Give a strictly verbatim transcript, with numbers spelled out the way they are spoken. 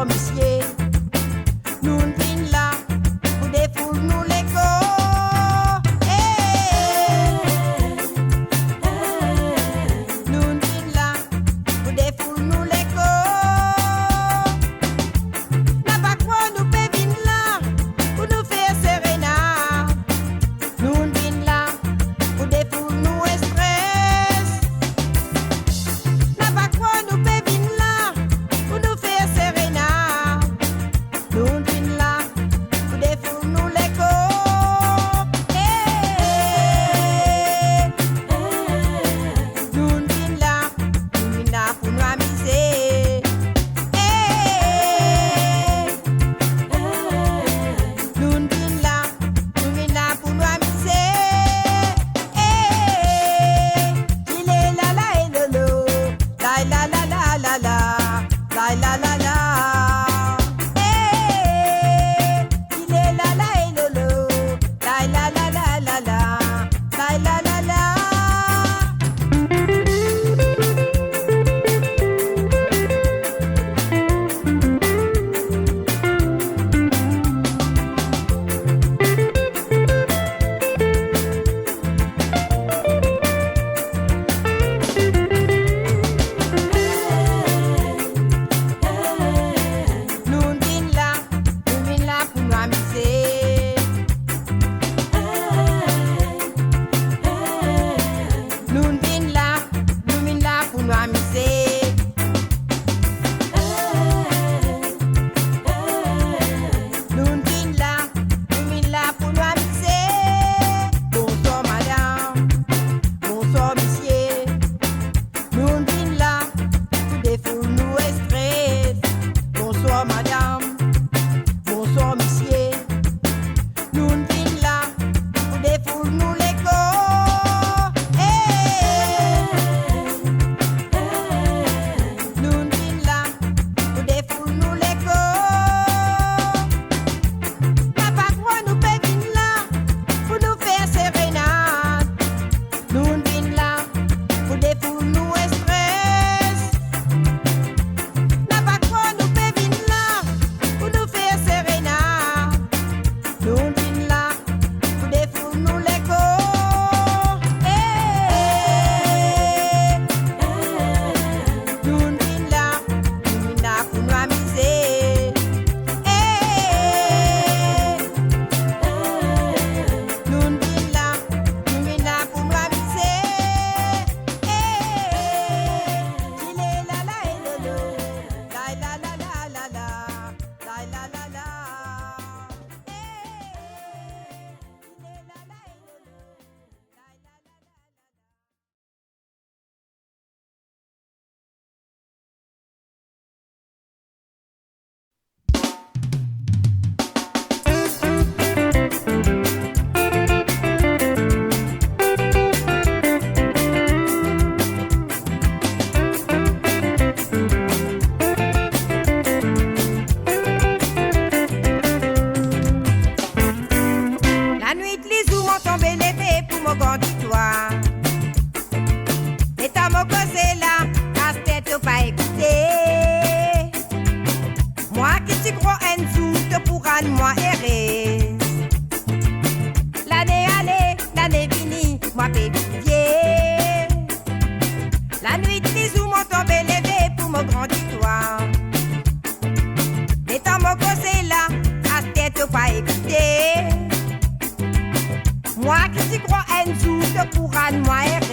misie. Nou'nn vinn la pou defoul nou lekor. Hey! Nou'nn vinn la pou defoul nou lekor. Napa krwar nou pe vinn la pou nou fer serenad. Nou'nn vinn la pou defoul nou stres. Napa krwar nou pe vinn la pou nou fer serenad. Nou'nn vinn la pou defoul nou lekor. Hey, hey, hey. Nou'nn vinn la, nou vinn la pou nou amize. Hey, hey, hey. Nou'nn vinn la, nou vinn la pou nou amize. Eh, eh, eh, eh. Ile la la e lo lo. La la la la la la. La la la la. Eh, eh, eh. Ile la la e lo lo. La la la la la la. La la la la. Nou'nn vinn la, nou vinn la pou nou amize. Nou'nn vinn la, nou vinn la pou nou amize. Nou'nn vinn la, nou vinn la pou nou amize. Bonswar madam, bonswar misie. Nou'nn vinn la pou defoul nou stres. Bonswar madam, bonswar misie. Nou'nn vinn la pou defoul nou lekor. Hey, hey, hey. Nou'nn vinn la pou defoul nou lekor. Napa krwar nou pe vinn la pou nou fer serenad. Nou'nn vinn la pou defoul nou stres. Napa krwar nou pe vinn la pou nou fer serenad. Nou'nn vinn la pou defoul nou lekor. Eh, eh, eh. Nou'nn vinn la, nou vinn la pou nou amize. Eh, eh, eh. Nou'nn vinn la, nou vinn la pou nou amize. Eh, eh, eh. Ile la la e lo lo. La la la la la la. La la la la. Eh, eh, eh. Ile la la e lo lo. La la la la la. Lanwit lizour mo tonbe leve pou mo grandi twa. Letan mo koze la, aster to pa ekoute. Mwa ki ti krwar enn zour to pou rann mwa ere. Lane ale, lane vini, mwa pe vinn vie. Lanwit lizour mo tonbe leve pou mo grandi twa. Letan mo koze la, aster to pa ekoute. Mwa ki ti krwar enn zour to pou rann mwa ere.